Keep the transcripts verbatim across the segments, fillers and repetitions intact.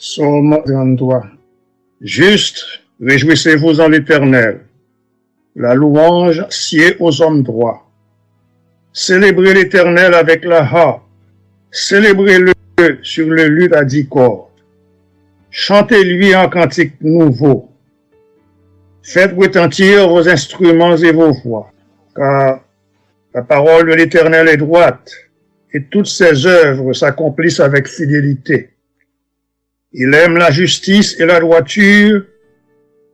Psaume trente-trois. Justes, réjouissez-vous en l'Éternel. La louange sied aux hommes droits. Célébrez l'Éternel avec la harpe. Célébrez-le sur le luth à dix cordes. Chantez-lui un cantique nouveau. Faites retentir vos instruments et vos voix, car la parole de l'Éternel est droite, et toutes ses œuvres s'accomplissent avec fidélité. Il aime la justice et la droiture.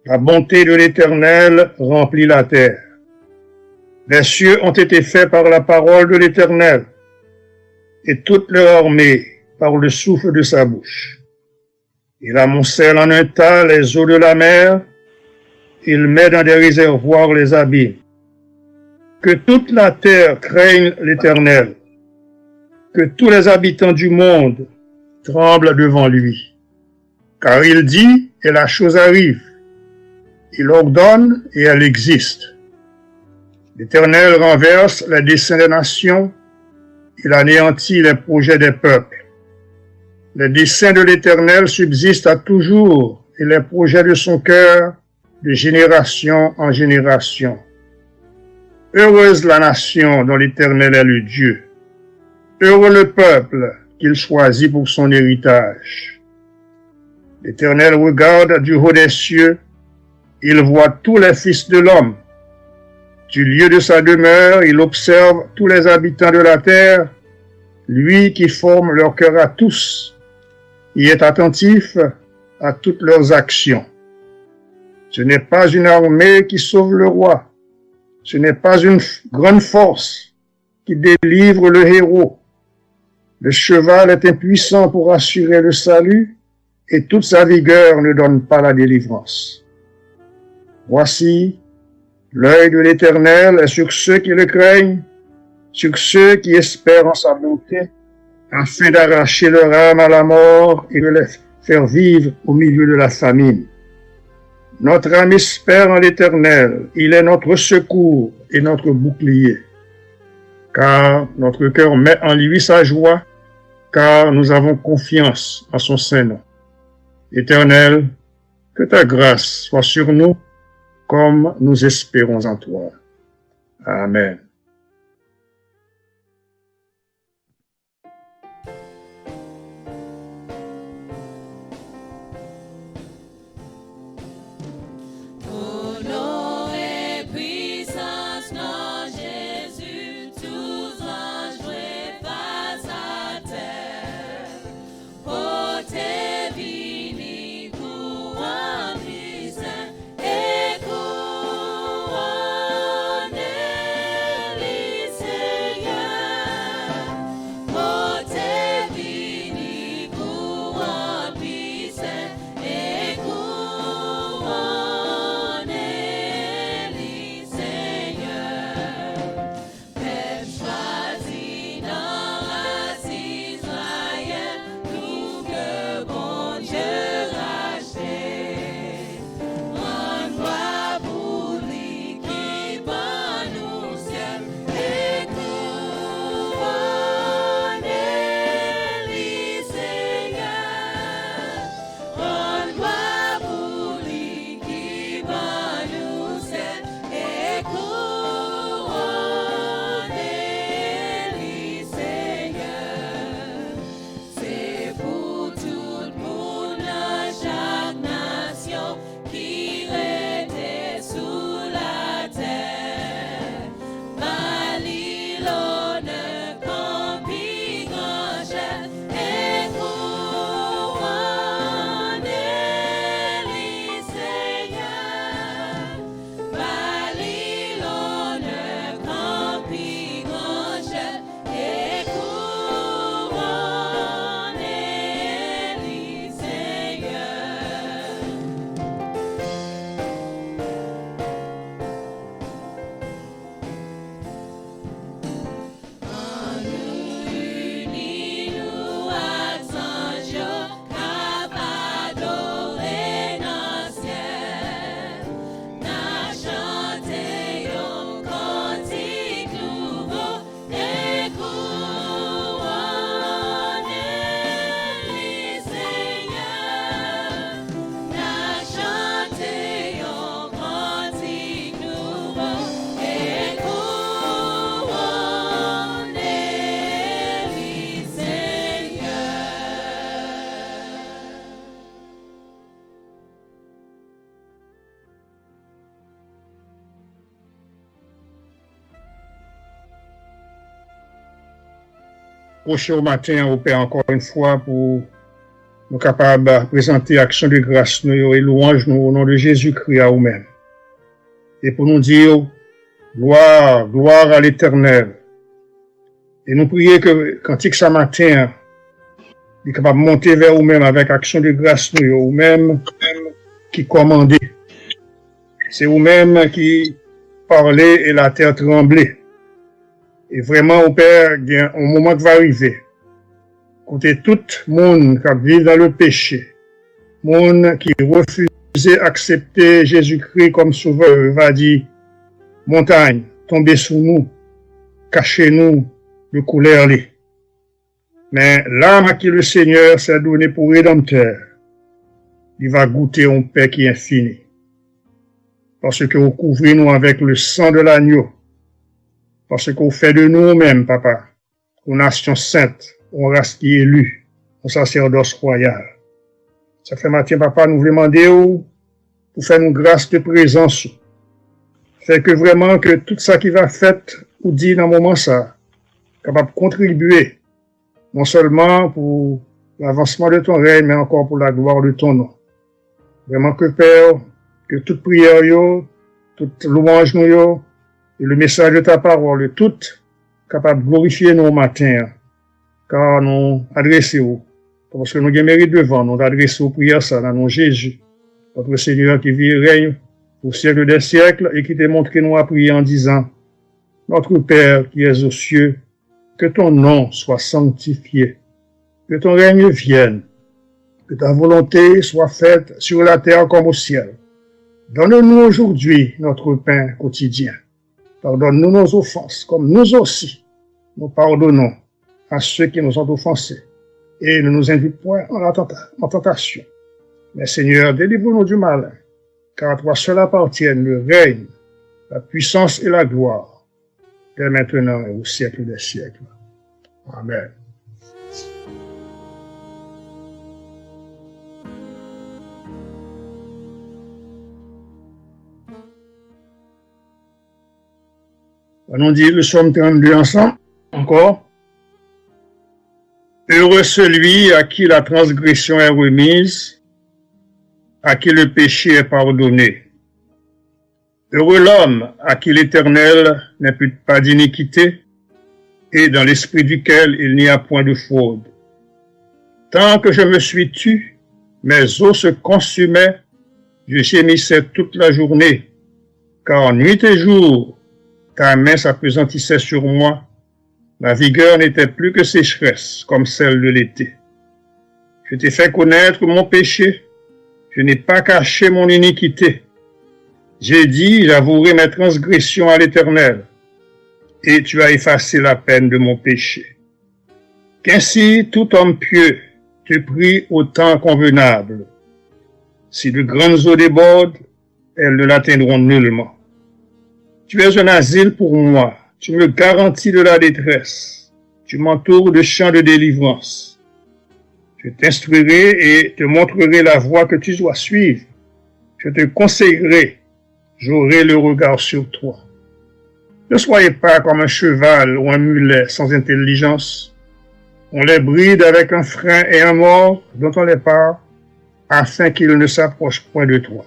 La bonté de l'Éternel remplit la terre. Les cieux ont été faits par la parole de l'Éternel, et toute leur armée par le souffle de sa bouche. Il amoncelle en un tas les eaux de la mer, il met dans des réservoirs les abîmes. Que toute la terre craigne l'Éternel, que tous les habitants du monde tremblent devant lui. Car il dit, et la chose arrive. Il ordonne, et elle existe. L'Éternel renverse les desseins des nations, il anéantit les projets des peuples. Les desseins de l'Éternel subsistent à toujours, et les projets de son cœur de génération en génération. Heureuse la nation dont l'Éternel est le Dieu. Heureux le peuple qu'il choisit pour son héritage. L'Éternel regarde du haut des cieux, il voit tous les fils de l'homme. Du lieu de sa demeure, il observe tous les habitants de la terre, lui qui forme leur cœur à tous, qui est attentif à toutes leurs actions. Ce n'est pas une armée qui sauve le roi, ce n'est pas une grande force qui délivre le héros. Le cheval est impuissant pour assurer le salut, et toute sa vigueur ne donne pas la délivrance. Voici, l'œil de l'Éternel est sur ceux qui le craignent, sur ceux qui espèrent en sa bonté, afin d'arracher leur âme à la mort et de les faire vivre au milieu de la famine. Notre âme espère en l'Éternel, il est notre secours et notre bouclier. Car notre cœur met en lui sa joie, car nous avons confiance en son saint nom. Éternel, que ta grâce soit sur nous, comme nous espérons en toi. Amen. Onore pwisans non Jezi, tou zanj dwe fas atè. Pote vini kouwòn li sen e kouwone. Pwoche w maten an, o Pè, ankò yon fwa pou nou kapab prezante aksyon de gras nou yo e lwanj nou o non de Jezikri a ou menm. E pou nou di w, glwa, glwa a Letènèl. E nou priye ke kantik sa maten an, li kapab monte vè ou menm avèk aksyon de gras nou yo, ou menm ki kòmande. Se ou menm ki pale e latè tranble. E vrèman, o Pè, gen yon moman ki va rive, kote tout moun k ap viv dan le peche, moun ki refize aksepte Jezikri kòm Sovè, va di, montagn, tonbe sou nou, kache nou de koulè li. Men, l'âme à qui le Seigneur s'est donné pour rédempteur, li va goute yon pè ki enfini. Paske ou kouvri nou avèk le san de lanyo. Paske ou fè de nou, ou menm, Papa, yon nasyon sent, yon ras ki eli, yon sasèdòs wayal. Sa fè maten, Papa, nou vle mande w pou fè nou gras de prezans ou. Fè ke vrèman ke tout sa ki va fèt ou di nan moman sa kapab kontribye non sèlman pou lavansman de ton rèy, men ankò pou laglwa de ton non. Vrèman ke Pè, ke tout priyè yo, tout lwanj nou yo, e le mesaj de ta pawòl, tout kapab glorifye nou maten an, ka nou adrese w, paske nou gen merit devan nou, nou adrese w priyè sa nan non Jezi, notre Seigneur qui vit et règne au siècle des siècles et qui te montre nou a priye an dizan, Notre Père qui es aux cieux, que ton nom soit sanctifié, que ton règne vienne, que ta volonté soit faite sur la terre comme au ciel. Donne-nous aujourd'hui notre pain quotidien. Pardonne-nous nos offenses, comme nous aussi nous pardonnons à ceux qui nous ont offensés. Et ne nous induis point en, attenta- en tentation. Mais Seigneur, délivre-nous du malin, car à toi seul appartiennent le règne, la puissance et la gloire, dès maintenant et au siècle des siècles. Amen. Ann nou di le psaume trente-deux ansanm, ankò. Heureux celui à qui la transgression est remise, à qui le péché est pardonné. Heureux l'homme à qui l'Éternel n'impute pas d'iniquité et dans l'esprit duquel il n'y a point de fraude. Tant que je me suis tu, mes os se consumaient, je gémissais toute la journée, car nuit et jour, ta main s'appesantissait sur moi, ma vigueur n'était plus que sécheresse comme celle de l'été. Je t'ai fait connaître mon péché, je n'ai pas caché mon iniquité. J'ai dit, j'avouerai mes transgressions à l'Éternel, et tu as effacé la peine de mon péché. Qu'ainsi tout homme pieux te prie au temps convenable. Si de grandes eaux débordent, elles ne l'atteindront nullement. Tu es un asile pour moi, tu me garantis de la détresse, tu m'entoures de champs de délivrance. Je t'instruirai et te montrerai la voie que tu dois suivre. Je te conseillerai, j'aurai le regard sur toi. Ne soyez pas comme un cheval ou un mulet sans intelligence. On les bride avec un frein et un mors dont on les part, afin qu'ils ne s'approchent point de toi.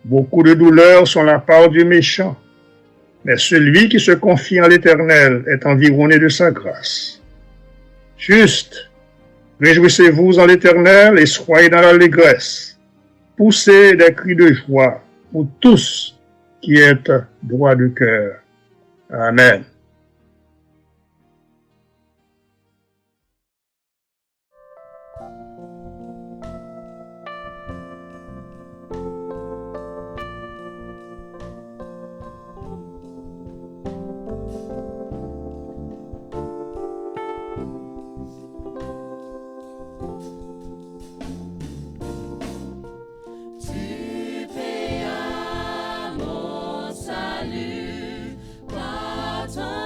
Beaucoup de douleurs sont la part du méchant, mais celui qui se confie en l'Éternel est environné de sa grâce. Juste, réjouissez-vous en l'Éternel et soyez dans l'allégresse. Poussez des cris de joie, vous tous qui êtes droit de cœur. Amen. Tu payas mon salut par ton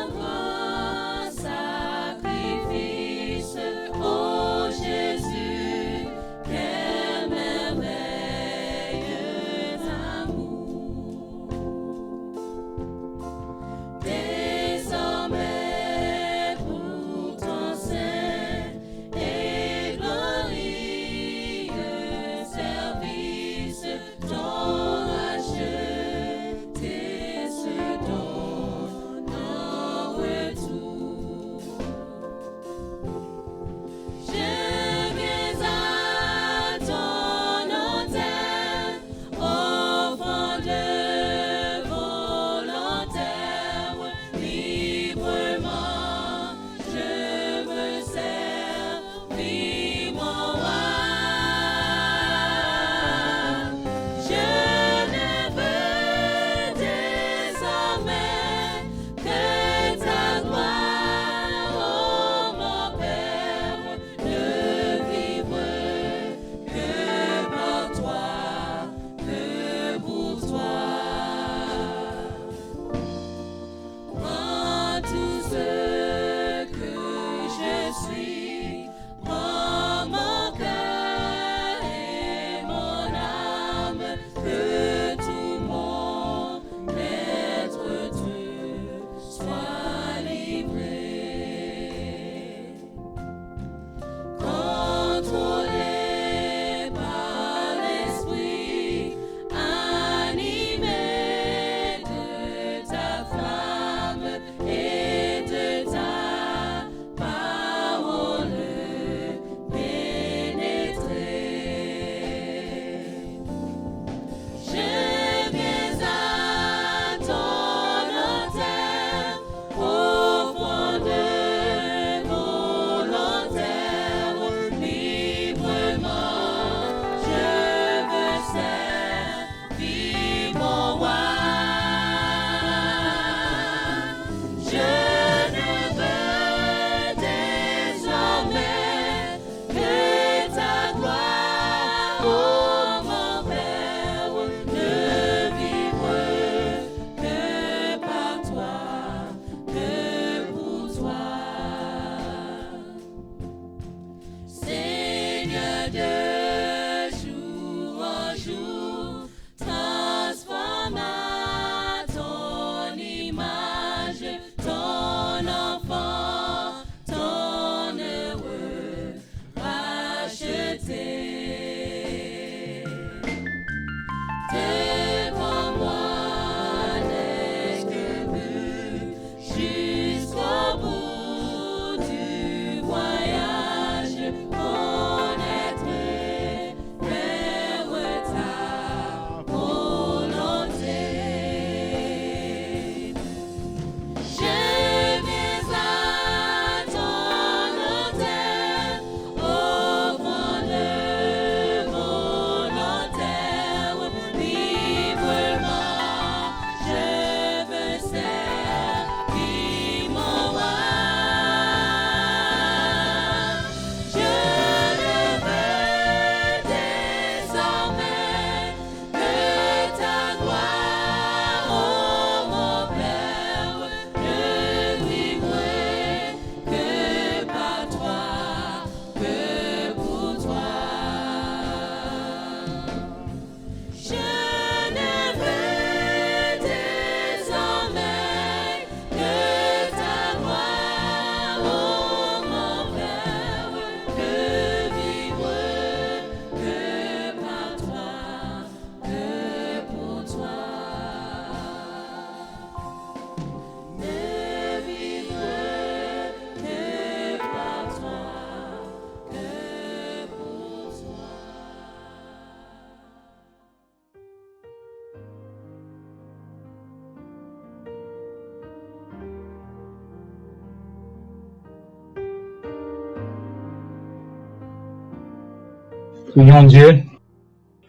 Prions Dieu.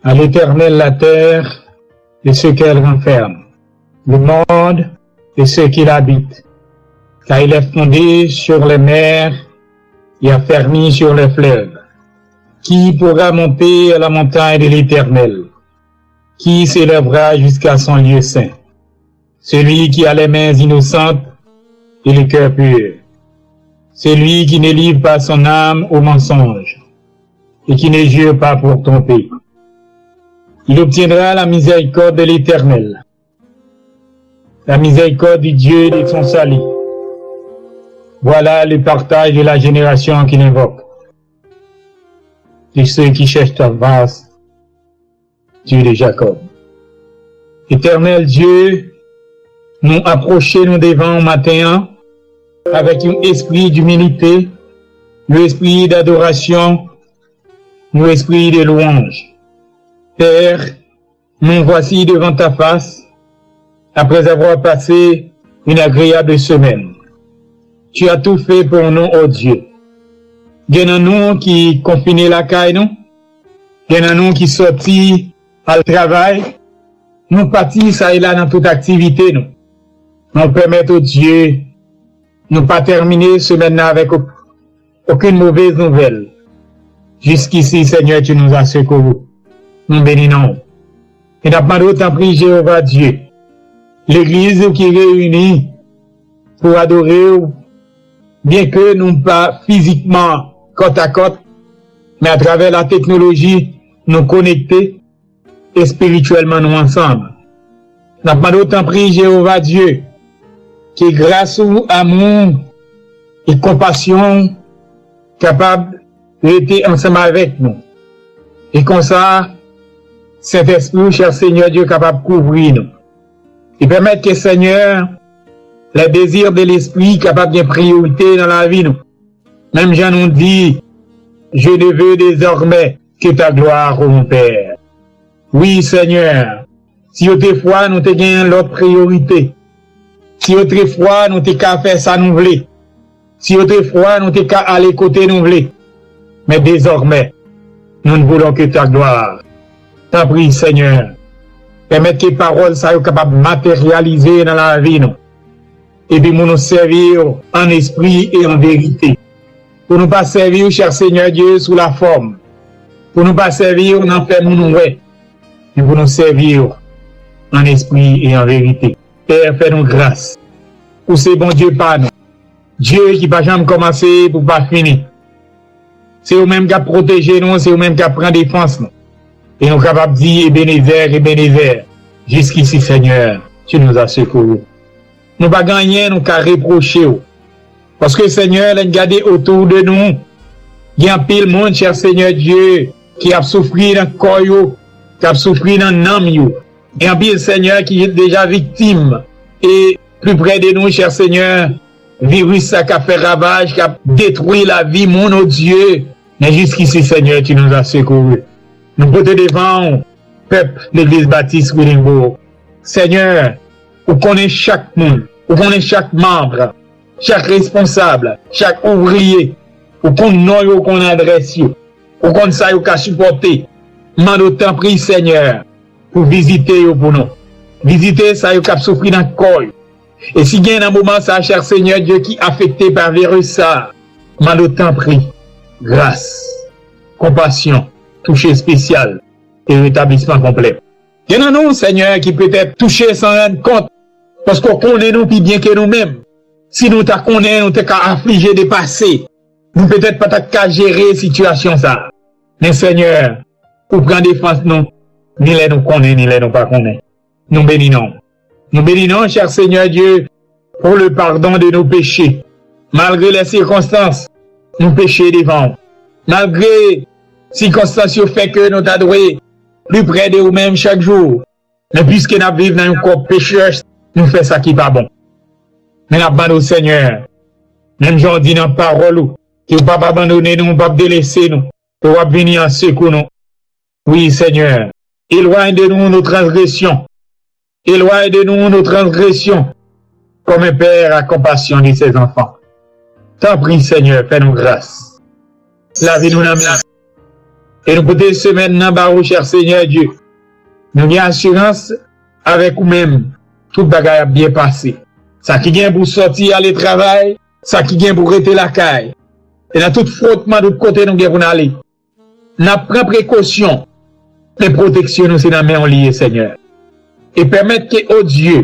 À l'Éternel la terre et ce qu'elle renferme, le monde et ceux qui l'habitent, car il est fondé sur les mers et affermi sur les fleuves. Qui pourra monter à la montagne de l'Éternel? Qui s'élèvera jusqu'à son lieu saint? Celui qui a les mains innocentes et le cœur pur, celui qui ne livre pas son âme au mensonge et qui ne jure pas pour tromper. Il obtiendra la miséricorde de l'Éternel, la miséricorde du Dieu de son salut. Voilà le partage de la génération qui l'invoque, de ceux qui cherchent ta face, Dieu de Jacob. Etènèl Dye, nou apwoche nou devan w maten an avèk yon espri dimilite, yon espri dadorasyon, yon espri de lwanj. Père, nous voici devant ta face, après avoir passé une agréable semaine. Tu as tout fait pour nous, ô Dieu. Gen nan nou ki konfine lakay nou, gen nan nou ki sòti al travay, nou pati sa e la nan tout aktivite nou. Nou pèmèt, o Dye, nou pa tèmine semèn nan avèk okenn movèz nouvèl. Jiskisi, Senyè, tu nous as secourus. Nou beni non w. E n ap mande w, tanpri, Jewova Dye, legliz ou ki reyini pou adore w, byenke nou pa fizikman kòtakòt, men atravè la teknoloji, nou konekte, espirityèlman nou ansanm. N ap mande w, tanpri, Jewova Dye, ke gras ou, amou e konpasyon w kapab rete ansanm avèk nou. E konsa, Sentespri w, chè Senyè Dye, kapab kouvri nou. E pèmèt ke, Senyè, les désirs de l'esprit kapab gen priyorite nan lavi nou. Menm jan nou di, je ne veux désormais que ta gloire, ô mon Père. Wi, Senyè, si otrefwa nou te gen lòt priyorite, si otrefwa nou te ka fè sa nou vle, si otrefwa nou te ka ale kote nou vle, men dezòmè, nous ne voulons que ta gloire. Tanpri, Senyè, pèmèt ke pawòl sa yo kapab materyalize nan lavi nou. Epi pou nou sèvi w an espri e an verite. Pou nou pa sèvi w, chè Senyè Dye, sou lafòm. Pou nou pa sèvi w nan fè moun wè. Men pou nou sèvi w an espri e an verite. Pè, fè nou gras. Ou se Bondye pa nou. Dye ki pa janm kòmanse pou pa fini. Se ou menm k ap pwoteje nou, se ou menm k ap pran defans nou. E nou kapab di, Ebenezè, Ebenezè, jiskisi, Senyè, tu nous as secourus. Nou pa gen anyen nou ka repwoche w. Paske, Senyè, lè n gade otou de nou, gen anpil moun, chè Senyè Dye, ki ap soufri nan kò yo, k ap soufri nan nanm yo. Gen anpil, Senyè, ki deja viktim. E pli prè de nou, chè Senyè, viris sa k ap fè ravaj, k ap detwi lavi moun, o Dye. Men jiskisi, Senyè, tu nous as secourus. Nou pote devan w pèp Legliz Batis Williamsburg. Senyè, ou konnen chak moun, ou konnen chak manm, chak responsab, chak ouvriye. Ou konn non yo, ou konn adrès yo. Ou konn sa yo ka sipòte. Mande w, tanpri, Senyè, pou vizite yo pou nou. Vizite sa yo k ap soufri nan kò yo. E si gen nan moman sa, chè Senyè Dye, ki afekte pa viris sa, mande w, tanpri, gras, konpasyon, touche espesyal e retablisman konplè. Gen nan nou, Senyè, ki petèt touche san rann kont, paske w konnen nou pi byen ke nou menm. Si nou ta konnen, nou te ka aflije depase. Nou petèt pa ta ka jere sitiyasyon sa a. Men, Senyè, ou pran defans nou, ni lè nou konnen, ni lè nou pa konnen. Nou beni non w. Nou beni non w, chè Senyè Dye, pour le pardon de nos péchés. Malgre les circonstances, nou peche devan w. Malgre sikonstans yo fè ke nou ta dwe pli prè de ou menm chak jou. Men piske n ap viv nan yon kò pechè, nou fè sa ki pa bon. Men n ap mande w, Senyè, menm jan w di nan pawòl ou, ke w p ap abandone nou, w p ap delese nou, ke w ap vini an sekou nou. Wi, Senyè, éloigne de nous nos transgressions. Éloigne de nous nos transgressions, comme un père a compassion de ses enfants. Tanpri, Senyè, fè nou gras. Lavi nou nan men w. E nou pote semèn nan ba ou, chè Senyè Dye. Nou gen asirans avèk ou menm, tout bagay ap byen pase. Sa ki gen pou sòti ale travay, sa ki gen pou rete lakay. E nan tout frotman, tout kote nou gen pou n ale, n ap pran prekosyon. Men pwoteksyon nou se nan men w li ye, Senyè. E pèmèt ke, o Dye,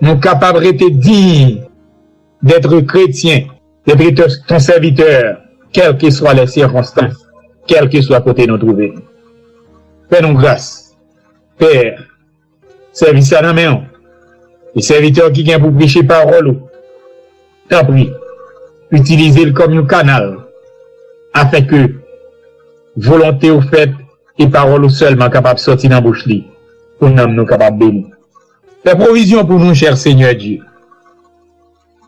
nou kapab rete diy d'être chrétien, d'être ton serviteur, quelles que soient les circonstances, kèlkeswa kote nou twouve nou. Fè nou gras, Pè, sèvis la nan men w. E sèvitè ki gen pou preche pawòl ou, tanpri, itilize l kòm yon kanal, afenke volonte w fèt e pawòl ou sèlman kapab sòti nan bouch li, pou nanm nou kapab beni. Fè pwovizyon pou nou, chè Senyè Dye.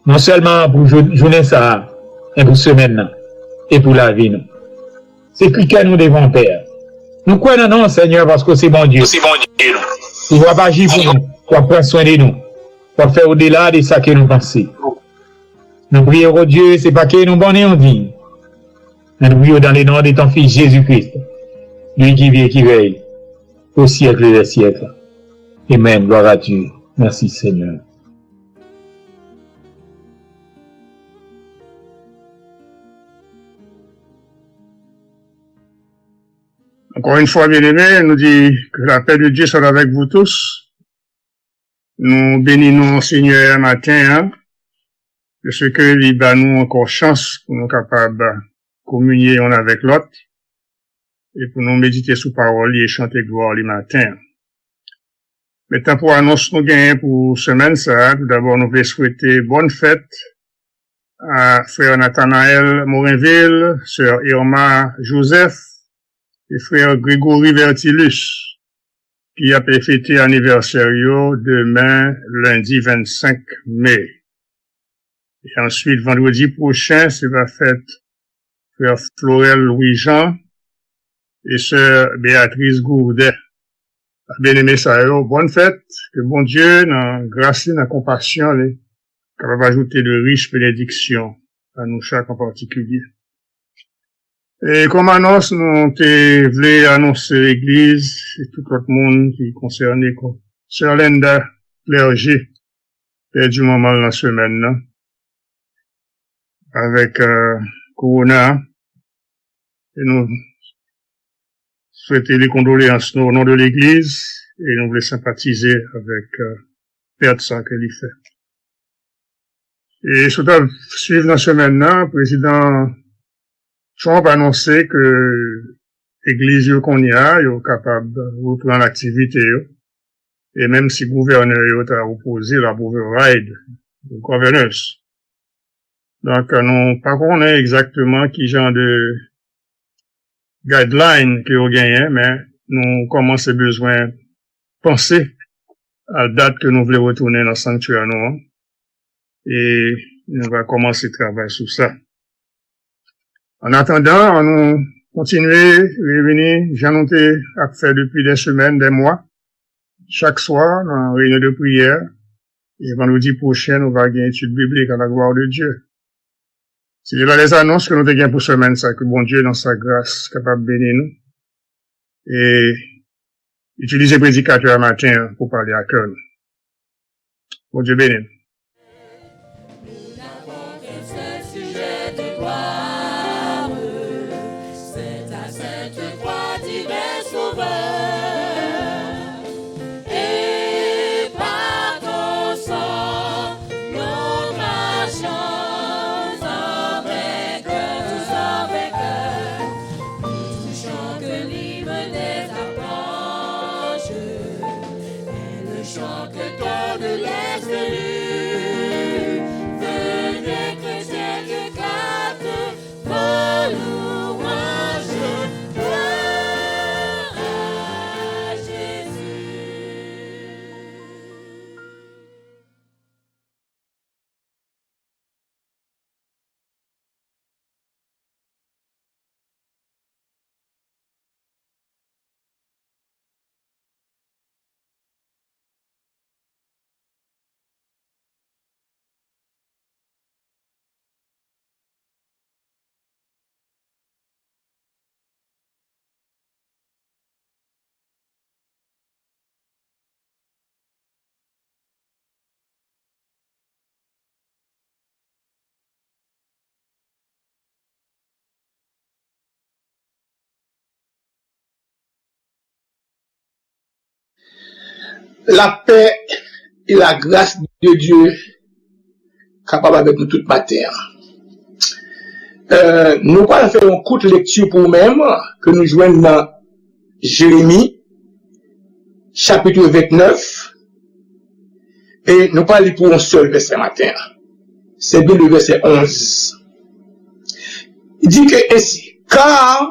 Non sèlman pou jou- jounen sa a, men pou semèn nan, e pou lavi nou. Se kri kè nou devan w, Pè. Nou kwè nan non w, Senyè, paske w se Bondye. Se Bondye nou. E w ap aji pou nou, w ap pran swen de nou, w ap fè odela de sa ke nou panse. Nou priye w, o Dye, se pa ke nou bon e nou diy. Men nou priye w dans le nom de ton Fils Jésus-Christ, lui qui vit et qui règne au siècle des siècles. Amen. Gloire à Dieu. Merci, Seigneur. Encore une fois, bien-aimés, nous dit que la paix de Dieu soit avec vous tous. Nou beni non Senyè a maten an, paske li ba nou ankò chans pou nou kapab kominye youn avèk lòt, e pou nou medite sou pawòl li e chante glwa li maten an. Men tan pou anons nou genyen pou semèn sa a, toudabò nou vle swete bòn fèt a frè Nathanaël Morinville, sè Irma Joseph e frè Grégory Vertilus, ki ap fete anivèsè yo demen, lendi vennsenk me. E answit, vandredi pwochen, se va fèt frè Florel Louis Jean e sè Béatrice Gourdet. A byeneme sa yo, bòn fèt, ke Bondye, nan gras li, nan konpasyon li, kapab ajoute de rich benediksyon a nou chak an patikilye. E kòm anons, nou te vle anonse legliz e tout lòt moun ki konsène, kon sè Linda Clergé, pèdi manman l nan semèn nan avèk, euh, kowona. E nou swete li kondoleyans nou o non de legliz e nou vle senpatize avèk, euh, pèt sa ke li fè. E si w t ap swiv nan semèn nan, prezidan Trump anonse ke legliz yo kounye a, yo kapab reprann aktivite yo. E menm si gouvènè yo ta opoze, l ap override the governors. Donk, nou pa konnen egzakteman ki jan de guideline ke yo genyen, men nou kòmanse bezwen panse a dat ke nou vle retounen nan sanktyè nou an. E nou va kòmanse travay sou sa. An atandan, ann nou kontinye reyini jan nou te ap fè depi dè semèn, dè mwa, chak swa nan reyinyon de priyè. E vandredi pwochen, nou va gen etid biblik à la gloire de Dieu. Se te la lèzanons ke nou te gen pou semèn sa, ke Bondye nan sa gras kapab beni nou. E itilize predikatè a maten an pou pale ak kè nou. Bondye beni nou. Nous n'avons qu'un seul sujet de gloire, c'est ta sainte croix, divin Sauveur. Et par ton sang, nous marchons en vainqueur, tous en vainqueur. Nous touchons que l'hymne des archanges, et le chant que donne l'Esprit. La paix et la grâce de Dieu kapab avèk nou tout maten an. Euh, nou pral fè yon kout lekti pou ou menm ke nou jwenn nan Jeremi, chapit vennèf, e nou pral li pou yon sèl vèsè maten an. Se byen le vèsè onz. Li di ke ensi, car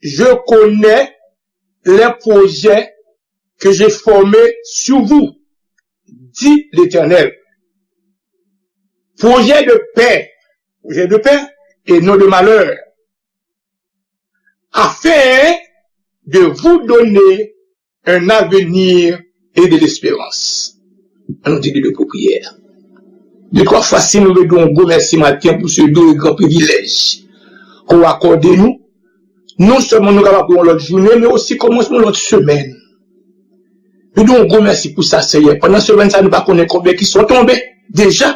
je connais les projets que j'ai formés sur vous, dit l'Éternel. Projet de paix, projet de paix et non de malheur, afin de vous donner un avenir et de l'espérance. Ann nou di de pou priyè. De twa fwa, si nou vle di yon gwo mèsi maten pou se dou e gran privilèj ke w akòde nou. Non sèlman nou kapab pou yon lòt jounen, men osi kòmansman yon lòt semèn. Nou di yon gwo mèsi pou sa, Seyè. Pandan semèn sa, nou pa konnen konbyen ki sot tonbe deja.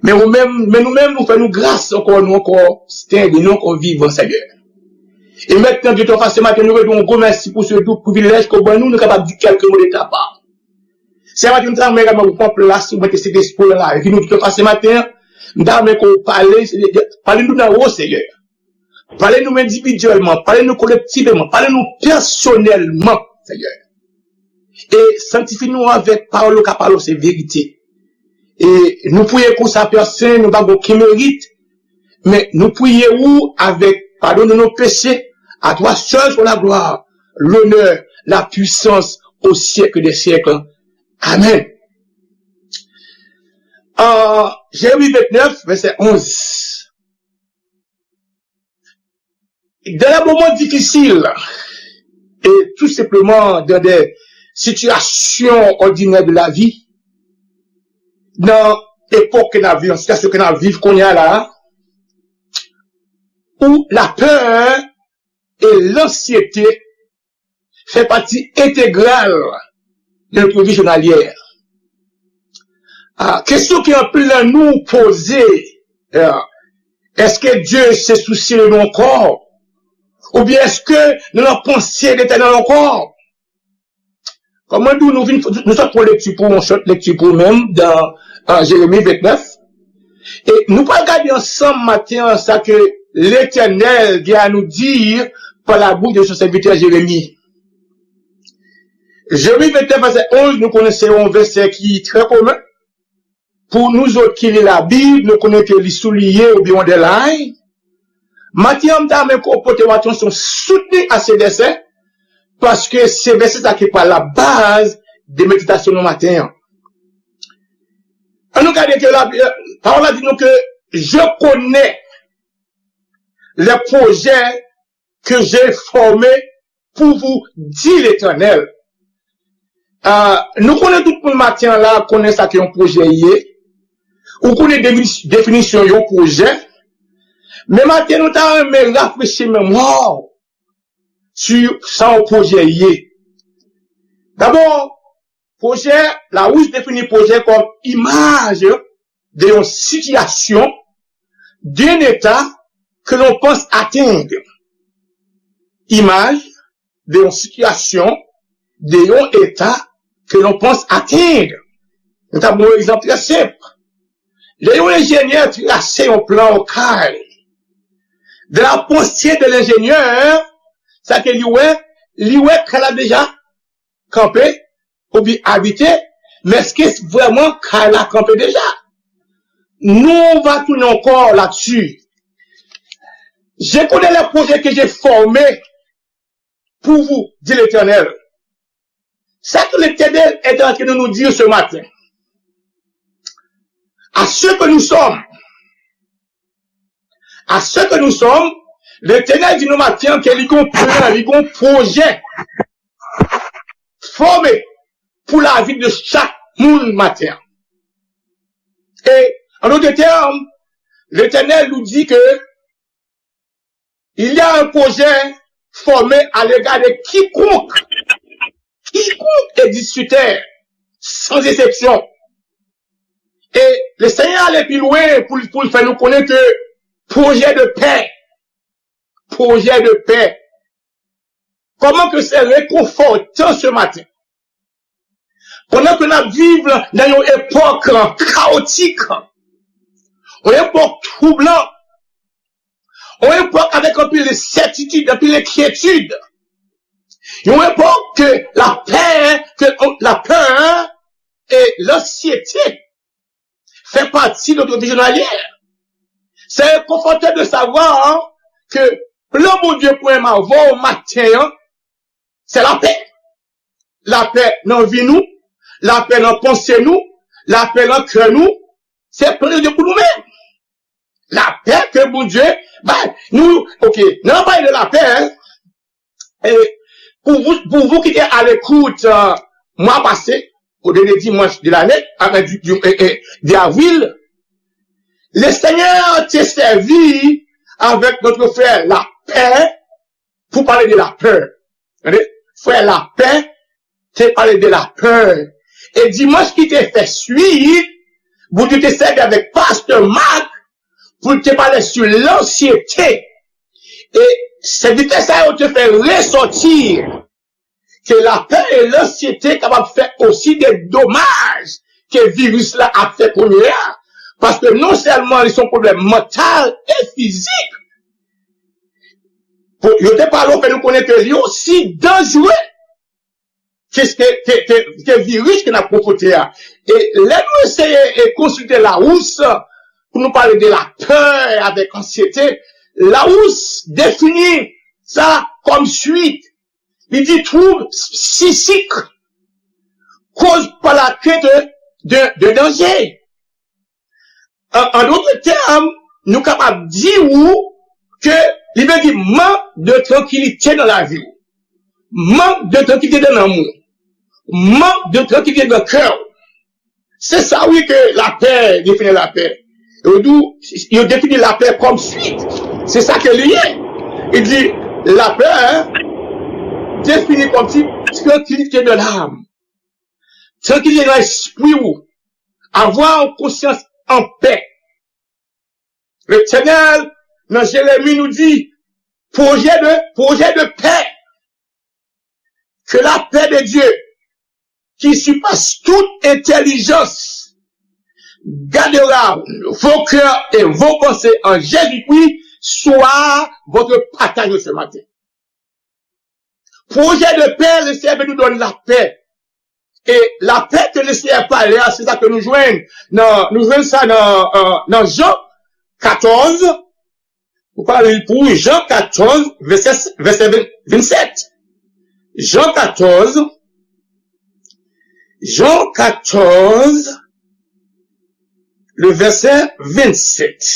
Men ou menm, men nou menm, ou fè nou gras ankò, nou ankò stand, nou ankò vivan, Seyè. E mentnan, Dye Toutpwisan, maten, nou vle di yon gwo mèsi pou se dou privilèj ke w ban nou, nou kapab di kèlke mo de ta pa. Seyè, maten, nou ta renmen egalman ou pran plas, ou mete Sentespri w nan lavi nou, Dye Toutpwisan, maten, nou ta renmen ke w pale, Seyè, pale nou nan wo, Seyè. Pale nou endividyèlman, pale nou kolektivman, pale nou pèsonèlman, Seyè. E sanktifye nou avèk pawòl ou ka pale, se verite. E nou priye konsa, Pè Sen, nou pa gen okenn merit, men nou priye ou avèk padon de nos péchés. À toi seul soit la gloire, l'honneur, la puissance au siècle des siècles. Amen. Euh, Jeremi vennèf, vèsè onz. Dans les moments difficiles, et tout simplement dans des situations ordinaires de la vie, nan epòk ke n ap viv, nan sitiyasyon ke n ap viv kounye a la, où la peur et l'anxiété fait partie intégrale de notre vie journalière. Ah, kesyon ke anpil nan nou poze, ah, èske Dye se sousye de nou ankò? Oubyen èske nou nan panse Letènèl ankò? Kòm mwen di w, nou vin, nou sot pran lekti pou, yon sot lekti pou menm, dan, ah, Jeremi vennèf. E nou pral gade ansanm maten an sa ke Letènèl gen a nou di pa la bouch de son sèvitè Jeremi. Jeremi vennèf, vèsè onz, nou konnen se yon vèsè ki trè komen. Pou nou zòt ki li Labib, nou konnen ke li souliye oubyen yon dèlay. Maten an, m ta renmen ke w pote yon atansyon soutni a se vèsè, paske se vèsè sa ki pral labaz de meditasyon nou maten an. Ann nou gade ke la, pawòl la di nou ke je connais les projets que j'ai formés pour vous, dit l'Éternel. Ah, nou konnen tout moun maten an la konnen sa ke yon pwojè ye. Ou konnen defi-, definisyon yon pwojè. Men maten nou ta renmen rafrechi memwa w sou sa yon pwojè ye. Dabò, pwojè, Lawouche defini pwojè kòm imaj de yon sitiyasyon, d'un état que l'on pense atteindre. Imaj de yon sitiyasyon, de yon eta ke l'on pense atteindre. Nou ta pran yon egzanp trè senp. Lè yon enjenyè trase yon plan yon kay, de la panse de lenjenyè, sa ke li wè, li wè kay la deja kanpe, oubyen abite, men èske vrèman kay la kanpe deja? Nou va tounen ankò la dsi. Je connais les projets que j'ai formés pour vous, dit l'Éternel. Sa ke Letènèl est en train de nous dire ce matin. À ce que nous sommes, à ce que nous sommes, Letènèl di nou maten an ke li gon plan, li gon pwojè fòme pou lavi de chak moun maten an. E, an dòt tèm, Letènèl nou di ke il y a un projet formé à l'égard de quiconque, quiconque est sur terre, sans exception. E Lesenyè ale pi lwen pou, pou l fè nou konnen ke pwojè de pè, pwojè de pè. Kòman ke se rekonfòtan se maten. Pandan ke n ap viv nan yon epòk kawotik, yon epòk twoublan, yon epòk avèk anpil ensètitid, anpil enkyetid, yon epòk ke lapè, ke lapè e lansyete fè pati de notre vie journalière. C'est réconfortant de savoir que plan Bondye pou m avè w maten an, se lapè. Lapè nan vi nou, lapè nan panse nou, lapè nan kè nou, se plan de Bondye pou nou menm. Lapè ke Bondye bay nou. Ok, nou pale de lapè, hein. E pou vous, pour vous qui êtes à l'écoute, euh, mwa pase, o dènye dimanch de lane, avè di, di, e, e, de avril, le Senyè te sèvi avèk notre frè Lapè pou pale de lapè. Tande? Frè Lapè te pale de lapè. E dimanch ki te fè swit, Bondye te sèvi avèk pastè Mak pou l te pale sou lansyete. E sèvitè sa yo te fè resòti ke lapè e lansyete kapab fè osi de domaj ke viris la ap fè kounye a. Paske non sèlman li se yon pwoblèm mantal e fizik, pou yo te pale, fè nou konnen ke li osi danjere ke, ke, ke, ke, ke viris ke n ap konfwonte a. E lè nou eseye e konsilte Lawous pou nou pale de lapè avèk ansyete, Lawous defini sa kòm swit. Li di twoub psikik koz pa la krent de, de danje. An, an dòt tèm, nou kapab di ou ke li vle di mank de trankilite nan lavi w, mank de trankilite nan nanm ou, mank de trankilite nan kè w. Se sa wi ke lapè defini lapè. Yo di, yo defini lapè kòm swit. Se sa ke li ye. Li di lapè defini kòm si trankilite de nanm, trankilite nan espri w, avoir une conscience en paix. Letènèl, nan Jeremi, nou di, projet de, projet de paix. Que la paix de Dieu, qui surpasse toute intelligence, gardera vos cœurs et vos pensées en Jésus-Christ, soit votre partage ce matin. Pwojè de pè, Lesenyè vle nou donn lapè. E lapè ke Lesenyè pale a, se sa ke nou jwenn nan, nou jwenn sa nan, euh, nan Jan katòz. Ou ka li pou Jan katòz, vèsè, vèsè ven, vennsèt. Jan katòz, Jan katòz, le vèsè vennsèt.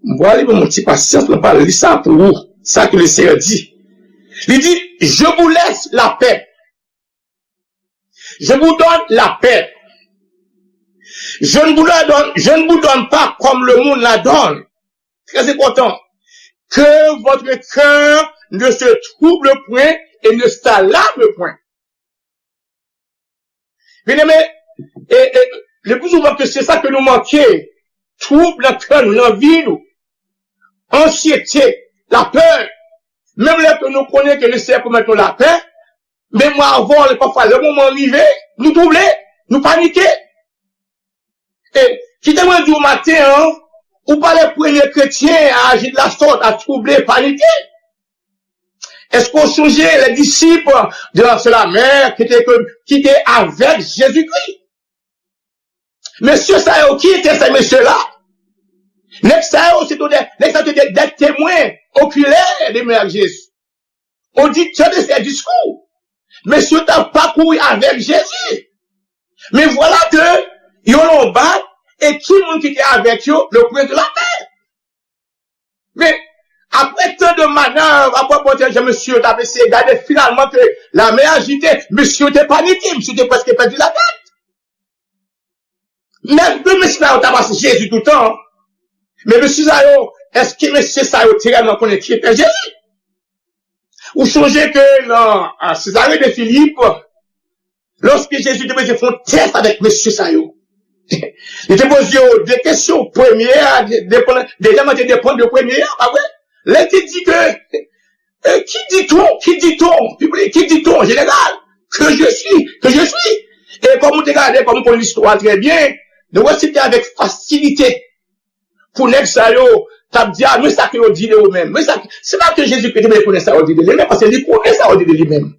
M pral li pou mwen ti pasyans, mwen pral li sa pou ou. Sa ke Lesenyè di. Li di, je vous laisse la paix. Je vous donne la paix. Je ne vous la donne, je ne vous donne pas comme le monde la donne. Très important. Que votre cœur ne se trouble point et ne s'alarme point. Byeneme, e, e, le pli souvan ke se sa ke nou manke, twoub nan kè nou, nan vi nou, ansyete, lapè, menm lè ke nou konnen ke Lesenyè pwomèt nou lapè, men mwen avè w, pafwa, lè moman rive, nou twouble, nou panike. E, kite mwen di w maten an, ou pa le premye kretyen a aji de la sòt, a twouble, panike. Èske w sonje les disciples de la, sur la mer ki te, ki te avèk Jezikri? Mesye sa yo, ki te se mesye la? Nèg sa yo, se te de, nèg sa yo te de, de temwen okilè de mè ak Jezi. Oditè de se diskou. Mesye yo t ap pakouri avèk Jezi. Men vwala ke yo lonbat, e ki moun ki te avèk yo? Le prince de la mer. Men, apre tan de manèv, apre pòtèje mesye yo t ap eseye gade, finalman ke lamè ajite, mesye yo te panike, mesye yo te prèske pèdi latèt. Menm ke mesye sa yo t ap ak Jezi toutan, men mesye sa yo, èske mesye sa yo te reyèlman konnen kiyès Jezi? Ou sonje ke nan, a, Sezare de Filip, lòske Jezi te bezwen fè yon tès avèk mesye sa yo, li te poze yo de kesyon. Premye a, de, depann, dezyèm nan te depann de premye a, pa vre? Lè te di ke, e, qui dit-on, qui dit-on, piblik, qui dit-on, jeneral? que je suis, que je suis. E kòm ou te gade, kòm ou konn listwa trè byen, nou wè se te avèk fasilite pou nèg sa yo t ap di, a, men sa ke yo di de yo menm. Men sa, se pa ke Jezikri te bezwen konnen sa yo di de li menm, paske li konnen sa yo di de li menm.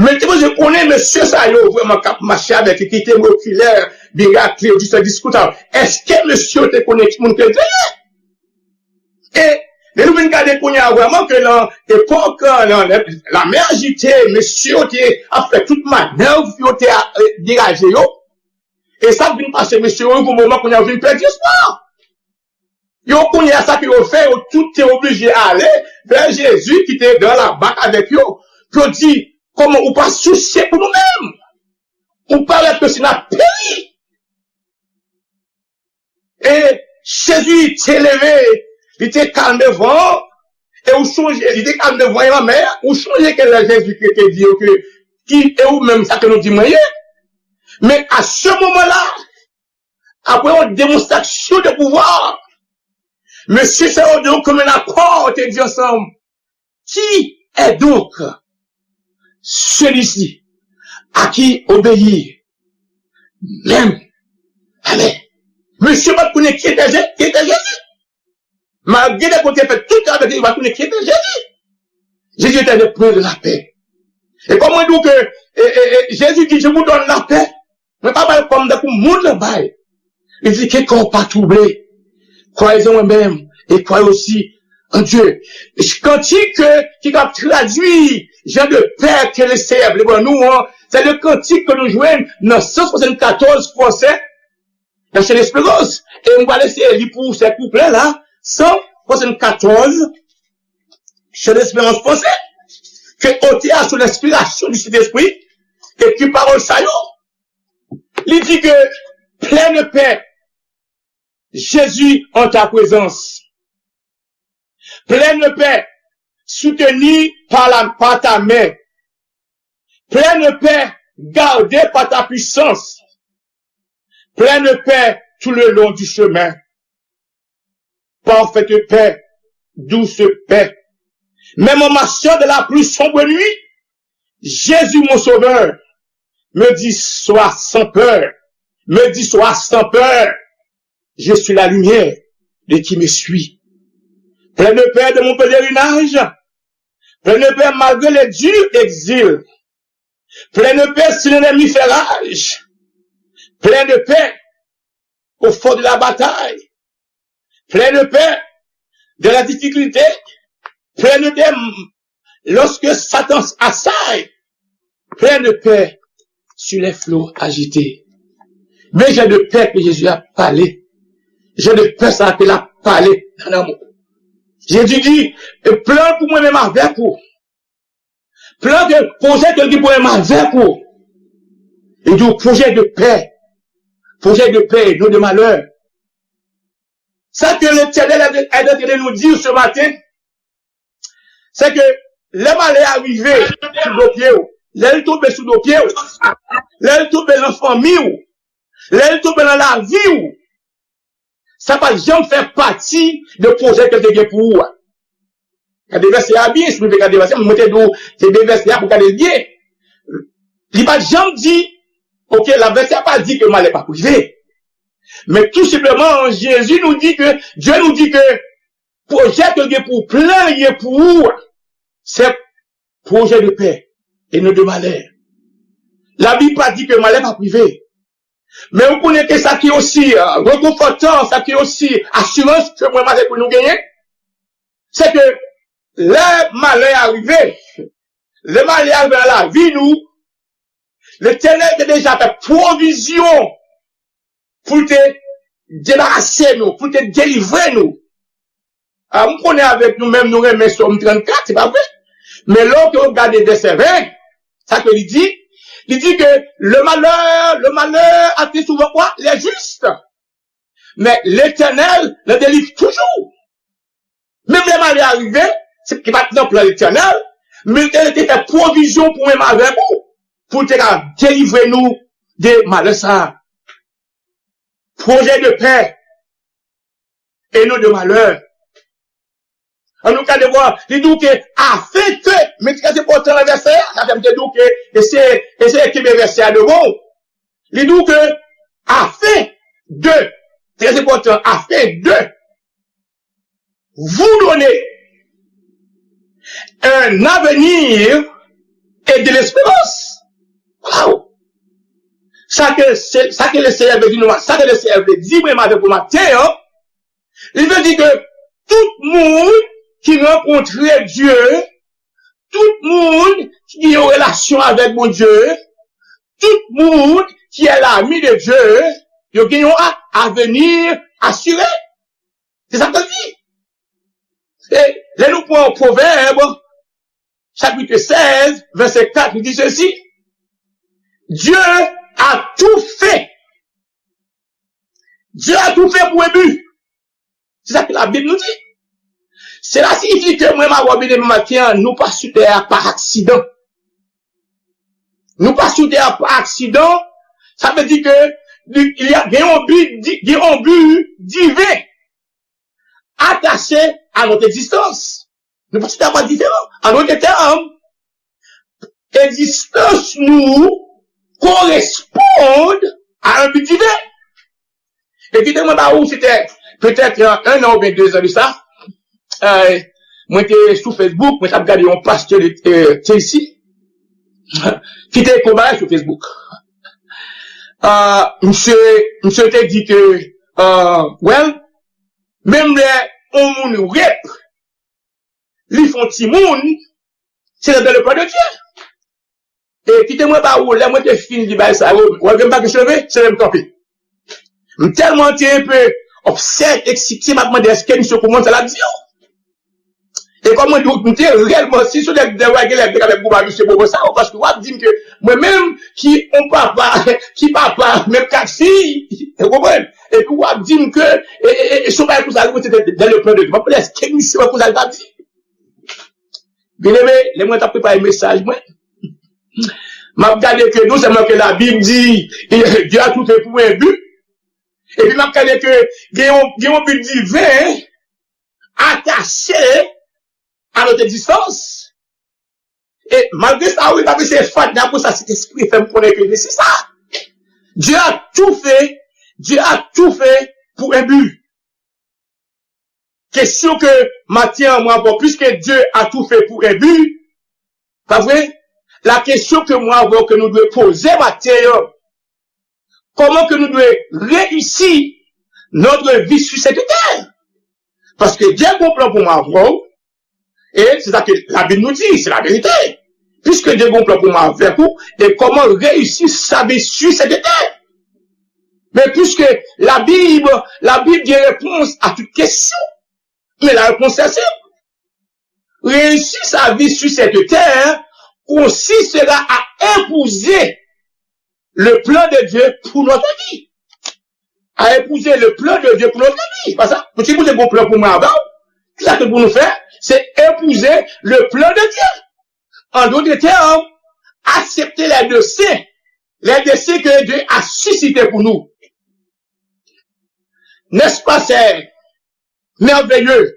Men li te bezwen konnen mesye sa yo vrèman k ap mache avèk li, ki te wokilè, mirakle, di fè diskou sa yo. Èske mesye yo te konnen ki moun ke Dye ye? E lè nou vin gade kounye a vrèman ke nan epòk, nan, nan lamè ajite, mesye yo te ap fè tout manèv pou yo te, eh, degaje yo. E sa k vin pase, mesye yo, yon moman kounye a yo vin pèdi espwa. Yo kounye a sa ke yo fè, yo tout te oblije ale vè Jezi ki te dan labak avèk yo. Yo di, kòman ou pa sousye pou nou menm? Ou pa wè ke si n ap peri? E Jezi te leve, li te kalme van an, e ou chonje, li te kalme van e lanmè a, ou chonje ke lè Jezi te, te di yo ke, ki, e ou menm sa ke nou di mwen ye. Men a se moman la, apre yon demonstrasyon de pouvwa, mesye sa yo de yon komen akò te di ansanm, qui est donc celui-ci à qui obéir même? Amen. Mesye pa t konnen ki te Jezi, ki te Jezi. Malgre de kote fè tout travay, li pa t konnen ki te Jezi. Jezi te le prince de la paix. E kòm mwen di w ke, e, e, e, Jezi di, je vous donne la paix. Mwen pa bay kò m tankou mond lan bay. Li di, ke kè w pa twouble. Croyez en moi-même et croyez aussi en Dieu. Kantik ki ka tradui jan de pè ke le Seyè vle ban nou an, se le kantik ke nou jwenn nan san swasannkatòz fransè, nan Chen Esperans. E m pral eseye li pou ou se kouplè la, san swasannkatòz, Chen Esperans fransè, ke otè a sou lenspirasyon di Sentespri, ekri pawòl sa yo. Li di ke, plein de paix, Jésus en ta présence. Plein de paix, soutenu par la, par ta main. Plein de paix, gardé par ta puissance. Plein de paix tout le long du chemin. Parfaite paix, douce paix. Même en marchant dans la plus sombre nuit, Jésus mon sauveur me dit, sois sans peur. Me dit, sois sans peur. Je suis la lumière de qui me suit. Plein de paix de mon pèlerinage. Plein de paix malgré les durs exils. Plein de paix si l'ennemi fait rage. Plein de paix au fond de la bataille. Plein de paix dans la difficulté. Plein de paix lorsque Satan assaille. Plein de paix sur les flots agités. Men jan de pè ke Jezi ap pale. Jan de pè sa ke l ap pale nan lanmou. Jezi di, e plan pou mwen menm avèk ou. Plan ke, pwojè ke l gen pou mwen menm avèk ou. Li di w pwojè de pè. Pwojè de pè e non de malè. Sa ke Letènèl est en train de nous dire ce matin, se ke lè malè a rive sou do pye w, lè l tonbe sou do pye w, lè l tonbe nan fanmi w, lè l tonbe nan lavi w, sa pa t janm fè pati de pwojè ke l te gen pou ou a. Gade vèsè a byen, si nou te gade vèsè a, mwen te di w, se de vèsè a pou gade l byen. Li pa t janm di, oke, la vèsè a pa di ke malè p ap rive. Men tou senpleman, Jezi nou di ke, Dye nou di ke pwojè ke l gen pou w, plan l gen pou ou a, se pwojè de pè e non de malè. Labib pa di ke malè p ap rive. Men ou konnen ke sa ki osi, eh, rekonfòtan, sa ki osi asirans ke mwen m avèk ou nou genyen, se ke lè malè a rive, lè malè a rive nan lavi nou, Letènèl te deja fè pwovizyon pou l te debarase nou, pou l te delivre nou. A, m konnen avèk nou menm, nou renmen Sòm trannkat, se pa vre? Men lè w gade vèsè ven, sa ke li di, li di ke le malheur, le malheur attend souvent quoi? Les justes. Mais l'Éternel les délivre toujours. Menm lè malè a rive, se ki pa t nan plan Letènèl, men Letènèl te fè pwovizyon pou menm avèk ou, pou l te ka delivre nou de malè sa a. Pwojè de pè e non de malè. An nou gade bò, li di w ke afin que, men ki trè enpòtan nan vèsè a, sa fè m te di w ke eseye, eseye kenbe vèsè a devan w. Li di w ke afin de, trè enpòtan, afin de vous donner un avenir et de l'espérance. Wow! Sa ke, se, sa ke le Seyè vle di nou, sa ke le Seyè vle di mwen avèk ou maten an, li vle di ke tout moun ki rankontre Dye, tout moun ki gen yon relasyon avèk Bondye, tout moun ki est l'ami de Dieu, yo gen yon a- avenir asire. Se sa k di. E lè nou pran Pwovèb, chapit sèz, vèsè kat, li di sesi, Dieu a tout fait. Dieu a tout fait pour un but. Se sa ke Labib nou di. Sela siyifi ke mwen, m avè w, byeneme, maten an, nou pa sou tè a pa aksidan. Nou pa sou tè a pa aksidan. Sa vle di ke il y a, gen yon bi di- gen yon bi diven atache a notre existence. Nou pa sou tè a pa diferan. An dòt tèm, egzistans nou koresponn a yon bi diven. E kite mwen ba ou, se te petèt, euh, un an oubyen de zan de sa, euh, mwen te sou Facebook, mwen t ap gade yon pastè de, euh, Tennessee, ki te konbare sou Facebook. Euh, misye, misye te di ke, euh, well, menm lè yon moun rep, li fè yon timoun, se dans le plan de Dieu. E kite mwen ba ou, lè mwen te fin li bay sa yo, w ap gen m pa gen cheve, se lè m kanpe. M tèlman te enpe upset, eksite, m ap mande èske misye konprann sa l ap di yo. E kòm mwen di w, m te reyèlman, si se lè de wè gen lè m te ka fè gwo ba misye bobo sa yo, paske w ap di m ke mwen menm ki on papa, ki papa, menm kat fi, ou konprann? Epi w ap di m ke, e, e, e, e se yon bagay konsa, mwen se te dans le plan de Dieu. M ap mande èske misye wè konsa l t ap di. Byeneme, lè mwen t ap prepare mesaj mwen, m ap gade ke non sèlman ke Labib di, Dieu a tout fait pour un but, epi m ap gade ke gen yon, gen yon bi diven atache a notre existence. E malgre sa, wi, m ap eseye fadna pou sa, Sentespri fè m konnen ke se sa. Dieu a tout fait, Dieu a tout fait pour un but. Kesyon ke maten an mwen avè w, puisque Dieu a tout fait pour un but, pa vre? La kesyon ke mwen avè w ke nou dwe poze maten an, kòman ke nou dwe reyisi notre vie sur cette terre? Paske Dye gen yon plan pou mwen avè w, e se sa ke Labib nou di, se laverite. Puisque Dye gen yon plan pou mwen avèk ou, e kòman reyisi sa vi sur cette terre? Men puisque Labib, Labib gen repons a tout kesyon. Men la repons est simple. Réussir sa vie sur cette terre consistera à épouser le plan de Dieu pour notre vie. À épouser le plan de Dieu pour notre vie. Pas sa, pou ti bout de bon plan pou mwen avè w, ki sa ke pou nou fè? Se épouser le plan de Dieu. En d'autres termes, accepter les desseins, les desseins que Dieu a suscités pour nous. N'est-ce pas, c'est merveilleux?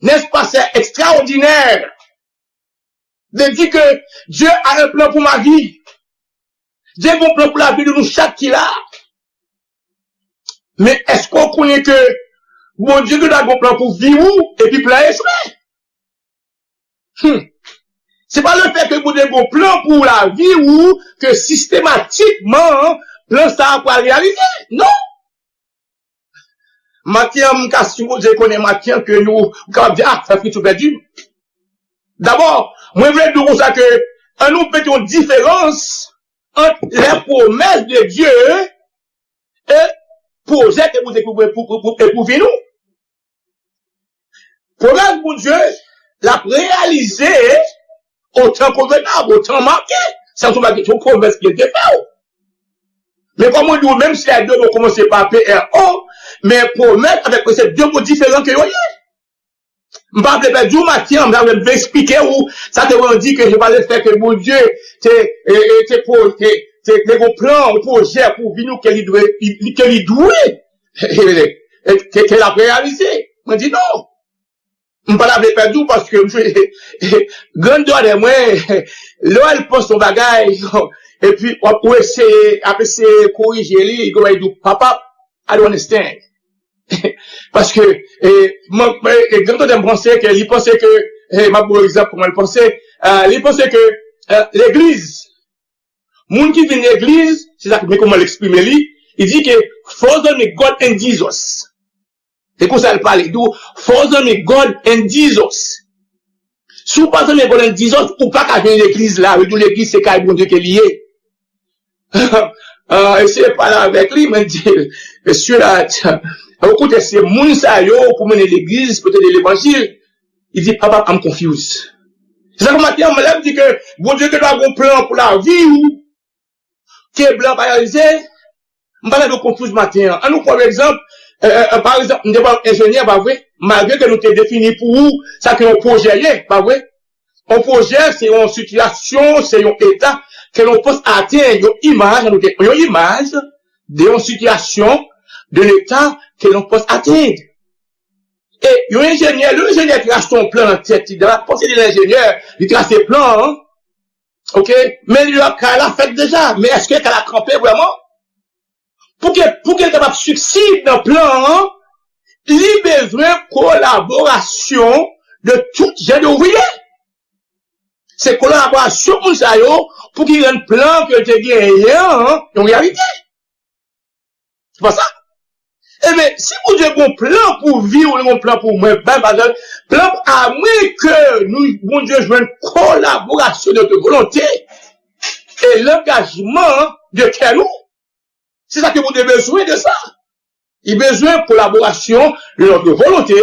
N'est-ce pas, c'est extraordinaire de dire que Dieu a un plan pour ma vie? Dieu a un plan pour la vie de nous chaque qui là. Men èske w konnen ke Bondye gen dwa gen yon plan pou vi ou epi plan echwe? Hmm. Se pa lefèt ke Bondye gen yon plan pou lavi ou ke sistematikman plan sa a pral reyalize. Non. Maten an, m ka sipoze konnen maten an ke nou, ou kapab di, ah, sa frè tou pèdi. Dabò, mwen vle di w konsa ke, ann nou mete yon diferans ant les promesses de Dieu e pwojè ke Bondye pou, pou, pou, pou, pou vi nou. Pwomès Bondye, l ap reyalize otan konvenab, otan make. Sa se yon bagay, se yon pwomès ke l te fè w. Men kòm mwen di w, menm si lè de mo kòmanse pa P R O, men pwomès avèk prensip de mo diferan ke yo ye. M pa vle pèdi w maten an, m ta vle m vle eksplike w sa te vle di ke se pa lefèt ke Bondye te, e, e, te, po- te, te, te gen plan, yon pwojè pou vi nou ke li dwe, li- ke li dwe, ke, ke l ap reyalize. Mwen di non. M pa ta vle pèdi w paske m sou granndòtè mwen, lè w al panse yon bagay, epi w ap ou eseye, ap eseye korije li, li konn di w, "Papa, I don't understand." Paske e, mwen, mwen, e, granndòtè m panse ke, li panse ke, e, m ap ba w egzanp kòman l panse, e, li panse ke e, legliz, moun ki vin legliz, se sa, men kòman l eksprime li, li di ke, "For the me God and Jesus." Se konsa l pale, li di w, "For the me God and Jesus." Si w pa zanmi Golden Jesus, ou pa ka vin legliz la, yo di w legliz se kay Bondye ke li ye. Ah, eseye pale avèk li, mwen di, mesye la, ou koute se moun sa yo pou mennen legliz, pou tande levanjil. Li di, "Papa, I'm confused." Se sa k maten an, lè m di ke Bondye gen dwa gen yon plan pou lavi w, ke blan pa realize, m pa ta dwe konfuz maten an. An nou pran egzanp, e, e, e, pa egzanp, m te pale enjenyè, pa vre? Malgre ke nou te defini pou ou sa ke yon pwojè ye, pa vre? Yon pwojè, se yon sitiyasyon, se yon eta ke nou panse atenn, yon imaj, nou te pran yon imaj de yon sitiyasyon, de leta ke nou panse atenn. E yon enjenyè, lè yon enjenyè trase yon plan nan tèt li, dan la panse de lenjenyè, li trase plan an, oke? Men li wè kay la fèt deja. Men èske kay la kanpe vrèman? Pou ke, pou ke l kapab siksid nan plan an, li bezwen kolaborasyon de tout jan de ouvriye. Se kolaborasyon moun sa yo pou ki rann plan ke l te genyen an yon reyalite. Se pa sa? Ebyen, si Bondye gen yon plan pou vi w, li gen yon plan pou mwen, bay, bay, plan a mwen ke nou, Bondye jwenn kolaborasyon de volonte e langajman de kè nou. Se sa ke Bondye bezwen de sa. Li bezwen kolaborasyon de notre volonté,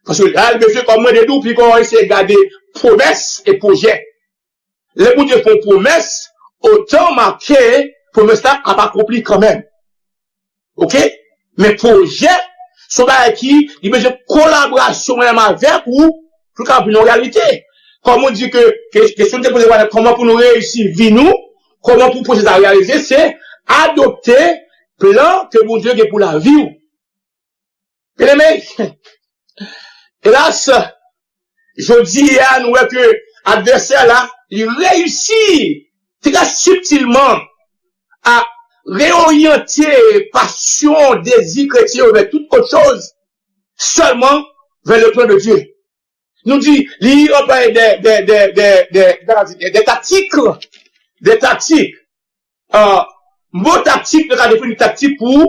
paske la, li bezwen kòm mwen de nou, pi kò eseye gade pwomès e pwojè. Lè Bondye fè yon pwomès, otan make pwomès la ap akonpli kanmenm. Oke? Men pwojè, se yon bagay ki, li bezwen kolaborasyon mwen menm avèk ou, pou l ka vin yon reyalite. Kòm ou di ke, ke, kesyon te poze, kòman pou nou reyisi vi nou, kòman pou pwojè sa reyalize, se adopte plan ke Bondye gen pou lavi w. Byeneme, elas, jodi a, nou wè ke advèsè la, li reyisi trè sibtilman a reoryante pasyon, dezi kretyen yo vè tout ot choz, sèlman vè le plan de Dieu. Nou di, li anplwaye de, de, de, de, de, de, de taktik, de taktik. Ah, mo taktik, nou ka defini taktik pou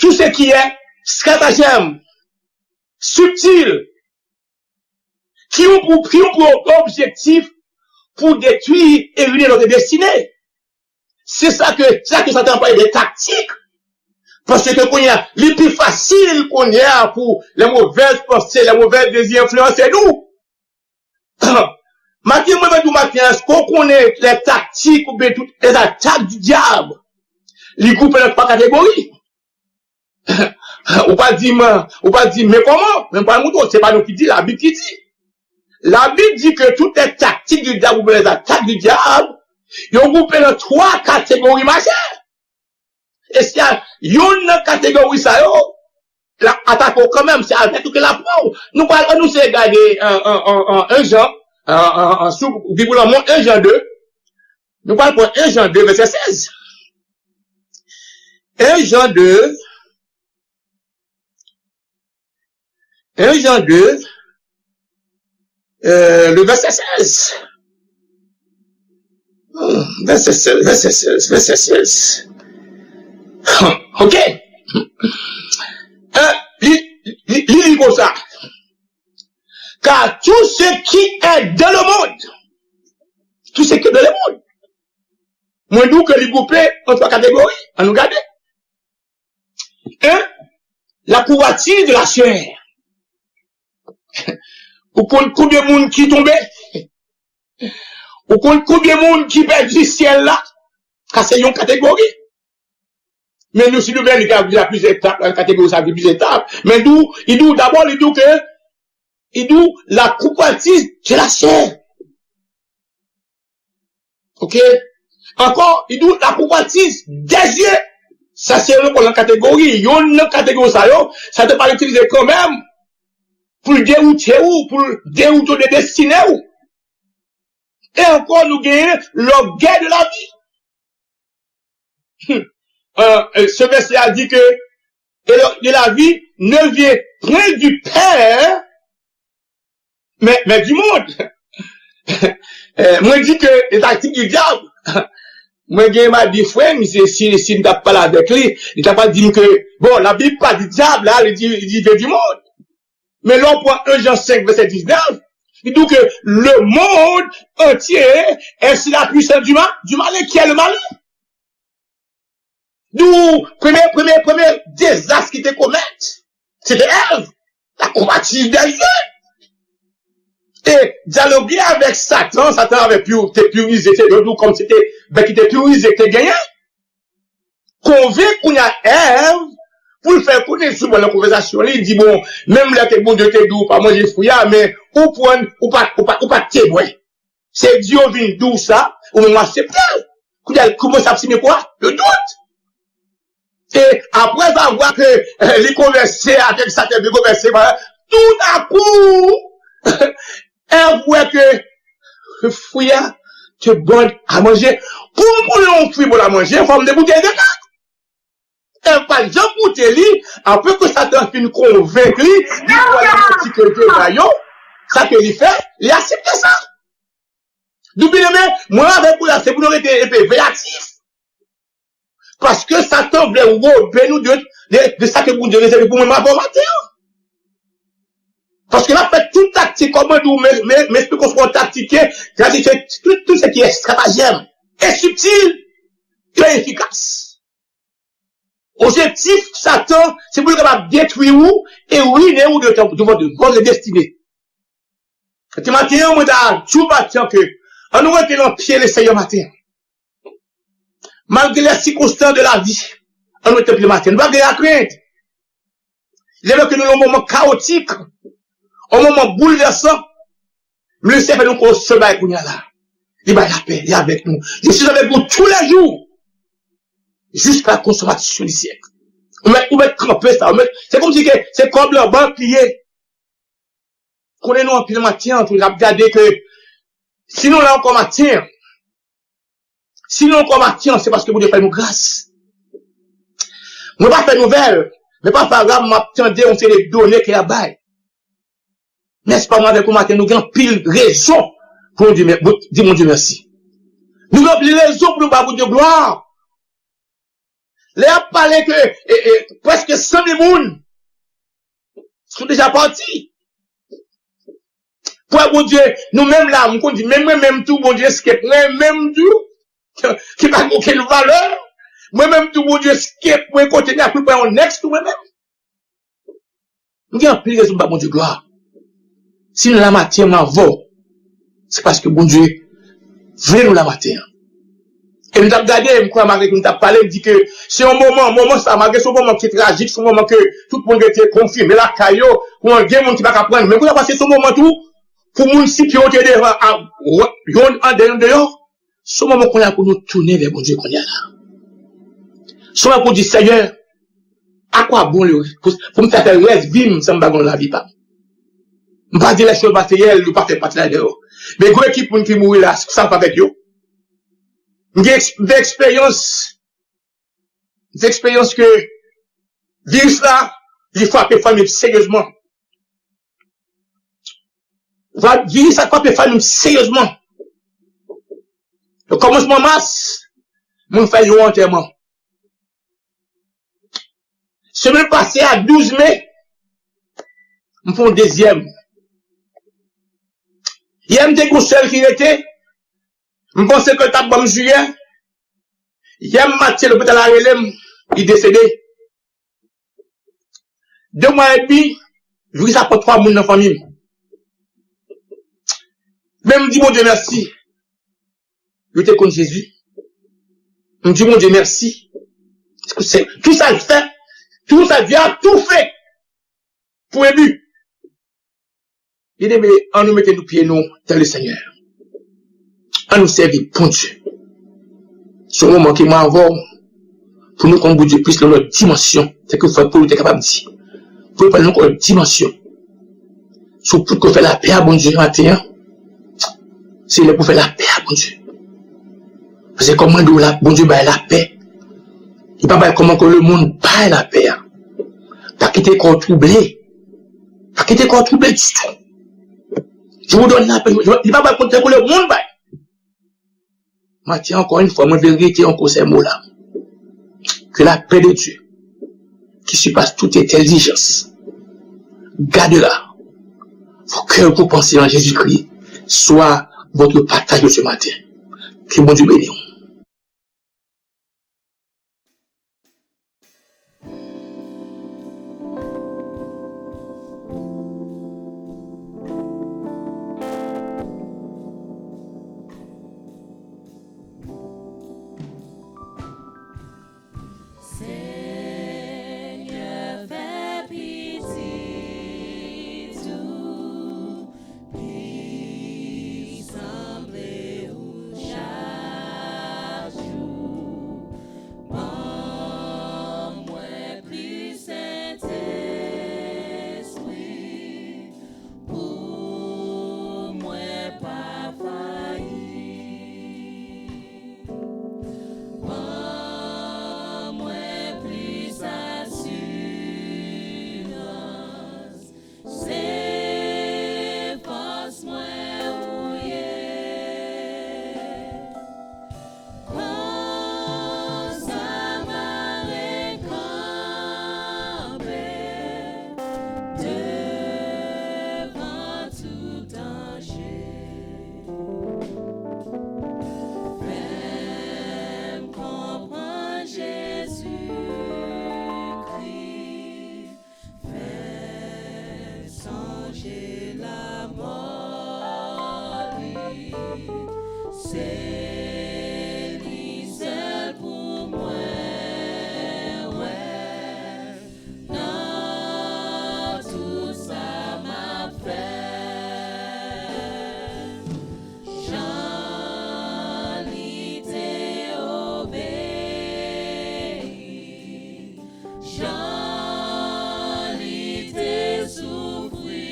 tout ce qui est stratagème, subtil, ki ont pour, ki ont pour objectif pour détruire et ruiner notre destinée. Se sa ke, se sa ke Satan anplwaye de taktik. Paske kounye a, li pi fasil kounye a pou les mauvaises pensées, les mauvais désirs enfliyanse nou. Maten, mwen vle di w maten an, èske w konnen les tactiques oubyen tout les attaques du diable? Li gwoupe nan twa kategori. Ou pa di m, ou pa di m, men kòman? Men m pral montre w, se pa nou ki di, Labib ki di. Labib di ke tout les tactiques du diable oubyen les attaques du diable, yo gwoupe nan twa kategori majè. E si a youn nan kategori sa yo, l ap atake w kanmenm, se avèk ou ke l ap pran w. Nou pral, ann nou seye gade, an, an, an, an, en Jan, an, an, an, sou Bib ou lan, men en Jan de. Nou pral pran en Jan de, vèsè sèz. En Jan de, en Jan de, euh, le vèsè sèz. Hmm, vèsè sèz, vèsè sèz, vèsè sèz. Ok. Euh, li, li, li di konsa. Car tout ce qui est dans le monde, tout ce qui est dans le monde, mwen di w ke li gwoupe an twa kategori. Ann nou gade. En, la convoitise de la chair. Ou konn konbyen moun ki tonbe? Ou konn konbyen moun ki pèdi syèl la? Sa se yon kategori. Men nou, si nou vle, li ka vin a plizyè etap, kategori sa vin plizyè etap. Men di w, li di w dabò, li di w ke, li di w la convoitise de la chair. Ok? Ankò, li di w la convoitise des yeux. Sa se yon lòt kategori. Youn nan kategori sa yo, sa te pral itilize kanmenm. pou l dewoute w, pou l dewoute w de destine w. E ankò, nou genyen lògèy de lavi. Euh, euh, ce verset a dit que et le- de la vie ne vient point du Père, mais, mais du monde. Eh, mwen di ke e taktik di dyab. Mwen gen ma di frè m, si, si, si m t ap pale avèk li, li t ap di m ke, bon, la Bib pa di dyab la, li di, li di vye di mond. Men lè w pran un Jean cinq, verset dix-neuf, li di w ke le monde entier est sous la puissance du mal, du malin, qui est le malin. Dou premye, premye, premye dezas ki te komèt, se te Èv, la convoitise des yeux. E dyaloge avèk Satan, Satan avè pi, te pi rize, te dou kòm se te bèk ki te pi rize ki te genyen. Konvenk kounye a Èv pou l fè konnen sou nan konvèsasyon li, di bon, menm lè ke Bondye te di w pa manje fwi a, men ou pran, ou pa, ou pa, ou pa t temwen. Se di yo vin di w sa, ou menm w aksepte l. Kounye a, l kòmanse ap simen kwa? Le dout. E apre avwa ke eh, li konvèse avèk Satan, li konvèse, voilà, tout a kou, Èv wè ke fwi a te bon a manje. Pou m pran yon fwi bon a manje, fò m te goute l deja. Èv pa t janm goute li, apre ke Satan fin konvenk li, li pran li manti ke l te ba yo, sa ke li fè, li aksepte sa. Donk, byeneme, mwen avèk ou la, se pou nou rete epe veyatif. Paske Satan vle wobe nou de, de, de sa ke Bondye rezève pou mwen avè w maten an. Paske l ap fè tout taktik, kòman di w, men, men, men esplike w sou yon taktik ke, gade, se tout, tout sa ki estratagèm, e sibtil, e efikas. Objektif Satan, se pou l kapab detwi w e wine w de, de, de, de, de destine. Ti maten an, mwen ta di w maten an ke ann nou rete nan pye Lesenyè maten an. Malgre les circonstances de la vie, ann nou rete nan pye maten an. Nou pa gen lakrent. Lè ke nou nan yon moman kawotik, yon moman boulvèsan, men Lesenyè fè nou konn sèl bagay kounye a la. Li bay lapè, li avèk nou. Je suis avec vous tous les jours, jusqu'à la consommation du siècle. Ou mèt, ou mèt kanpe sa, ou mèt, se kòmsi ke se kòb nan bank li ye. Konnen nou anpil maten an, tou, n ap gade ke si nou la ankò maten an, si nou ankò maten an, se paske Bondye fè nou gras. Mwen pa fè nouvèl, men pafwa rarman m ap tande yon seri de done ke y ap bay. Nèspa, mwen avèk ou maten, nou gen anpil rezon pou nou di, di Bondye mèsi. Nou gen anpil rezon pou nou ba Bondye glwa. Lè y ap pale ke e, e, prèske san mil moun sont déjà partis. Pou Bondye, nou menm la, m konn di, menm mwen menm tou, Bondye escape mwen menm tou, ki pa gen okenn valè. Mwen menm tou, Bondye escape mwen kote m ap pran yon nèks tou mwen menm. Nou gen anpil rezon pou ba Bondye glwa. Si nou la maten an, mwen avè w, se paske Bondye vle nou la maten an. E m t ap gade, m kwè malgre ke m t ap pale, m di ke se yon moman, moman sa, malgre se yon moman ki trajik, se yon moman ke tout moun rete konfine lakay yo, pou gen moun ki pa ka pran, men pou sa pase se yon moman tou, pou moun si pye yo te devan, a, yonn andè, yonn deyò, se yon moman kounye a pou nou tounen vè Bondye kounye a la. Se yon moman pou di, Senyè, à quoi bon le, pou, pou m fè fè rès vi m san m pa gen lavi pa m? M pa di lè chòl materyèl, yo pa fè pati ladan yo. Men gwo ekip moun ki mouri la, sa pa avèk yo. M gen eks-, m fè eksperyans, m fè eksperyans ke viris la, li frape fanmi m seryezman. Va, viris la frape fanmi m seryezman. Nan kòmansman mas, mwen fè yon antèman. Semèn pase a, douz me, m fè yon dezyèm. Yè m te gon sèl ki rete, m panse ke l t ap ban m jiyè. Yè m maten, lopital la rele m, li desede. De mwa edmi, viris la pran twa moun nan fanmi m. Men m di Bondye mèsi. Yo te konn Jezi. M di Bondye mèsi. Se tout sa l fè, tout sa Dieu a tout fait pour un but. Byeneme, ann nou mete nou pye nou dans le Seigneur. Ann nou sèvi Bondye. Se yon moman ke mwen avè w, pou nou konn Bondye plis nan lòt dimansyon, se ke fò pou nou te kapab di. Pou nou pran nan lòt dimansyon. Si w potko fè lapè a Bondye maten an, se lè pou w fè lapè a Bondye. Paske kòm mwen di w la, Bondye bay lapè. Li pa bay kòman ke lemonn bay lapè a. Pa kite kò w twouble. Pa kite kò w twouble ditou. Je vous donne la paix. Li pa bay kòman ke lemonn bay. Maten, encore une fois, mwen vle rete ankò sou mo la. Que la paix de Dieu, qui surpasse toute intelligence, gardera vos cœurs, vos pensées en Jésus-Christ, soit votre partage de ce matin. Que Bondye beni w. Senyè, fè pitit ou plis sanble ou chak jou. Ban mwen plis Sentespri pou mwen pa fayi. Ban mwen plis asirans. Se fòs mwen ou ye. Konsa m a rekanpe devan tout danje. Fè m konprann Jezikri. Fè sonje lanmò li, se li sèl pou mwen wè nan tout sa m ap fè. Jan li te obeyi, jan li te soufri,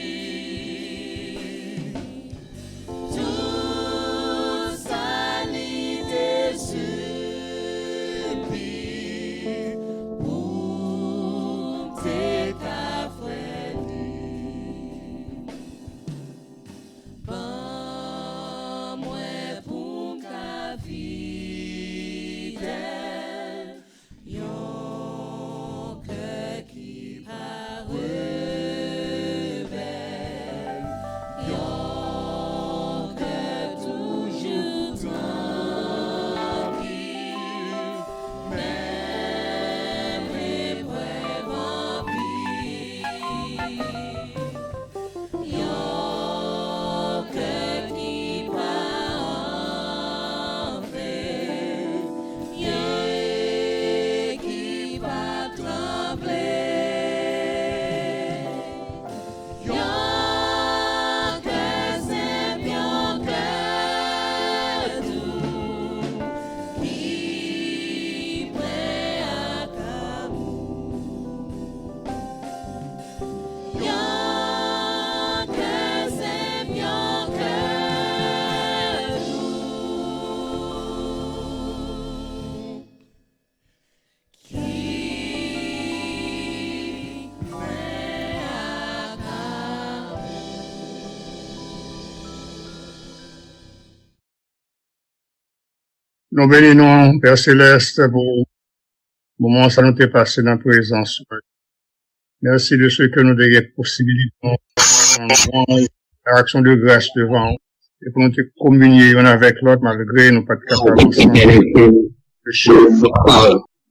tout sa li te sibi pou m te ka fredi. Ban mwen pou m ka fidèl, yon kè ki pa rebèl, yon kè toujou trankil, menm eprèv anpil. Yon kè ki pa anfle, e ki pa tranble. Yon kè senp, yon kè dou, ki plen ak amou. Yon kè senp, yon kè dou. Ki plen ak amou. Nou beni nou, Pè Selès, pou moman sa nou te pase nan prezans ou. Mèsi de se ke nou te gen posibilite nou nan yon bon aksyon de gras devan ou. E pou nou te kominye youn avèk lòt malgre nou pa t kapab ansanm.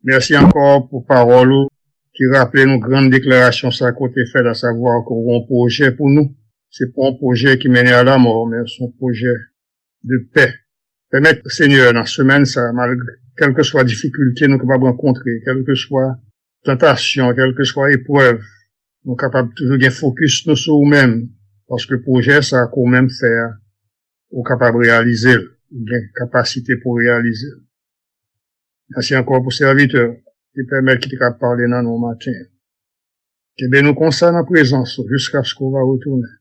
Mèsi ankò pou pawòl ou ki raple nou grann deklarasyon sa ke w te fèt, asavwa ke w gen yon pwojè pou nou. Se pa yon pwojè ki mennen a lamò, men se yon pwojè de pè. Pèmèt, Senyè, nan semèn sa, malgre, kèlkeswa difikilte nou kapab rankontre, kèlkeswa tantasyon, kèlkeswa eprèv, nou kapab toujou gen fokis nou sou ou menm, paske pwojè sa ke ou menm fè a, ou kapab reyalize l, ou gen kapasite pou w reyalize l. Mèsi ankò pou sèvitè ki pèmèt ki te ka pale nan nou maten. Kenbe nou konsa nan prezans ou jiskaske w va retounen.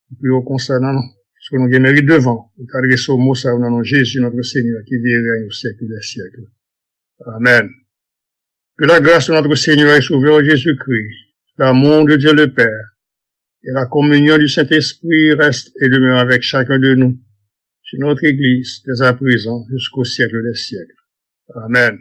Nou priye w konsènan nou, paske nou gen merit devan w. Nou adrese w mo sa yo nan non Jezi, notre Seigneur, qui vit et règne au siècle des siècles. Amen. Que la grâce de notre Seigneur et Sauveur Jésus-Christ, l'amour de Dieu le Père et la communion du Saint-Esprit reste et demeure avec chacun de nous, sur notre Église, dès à présent, jusqu'au siècle des siècles. Amen.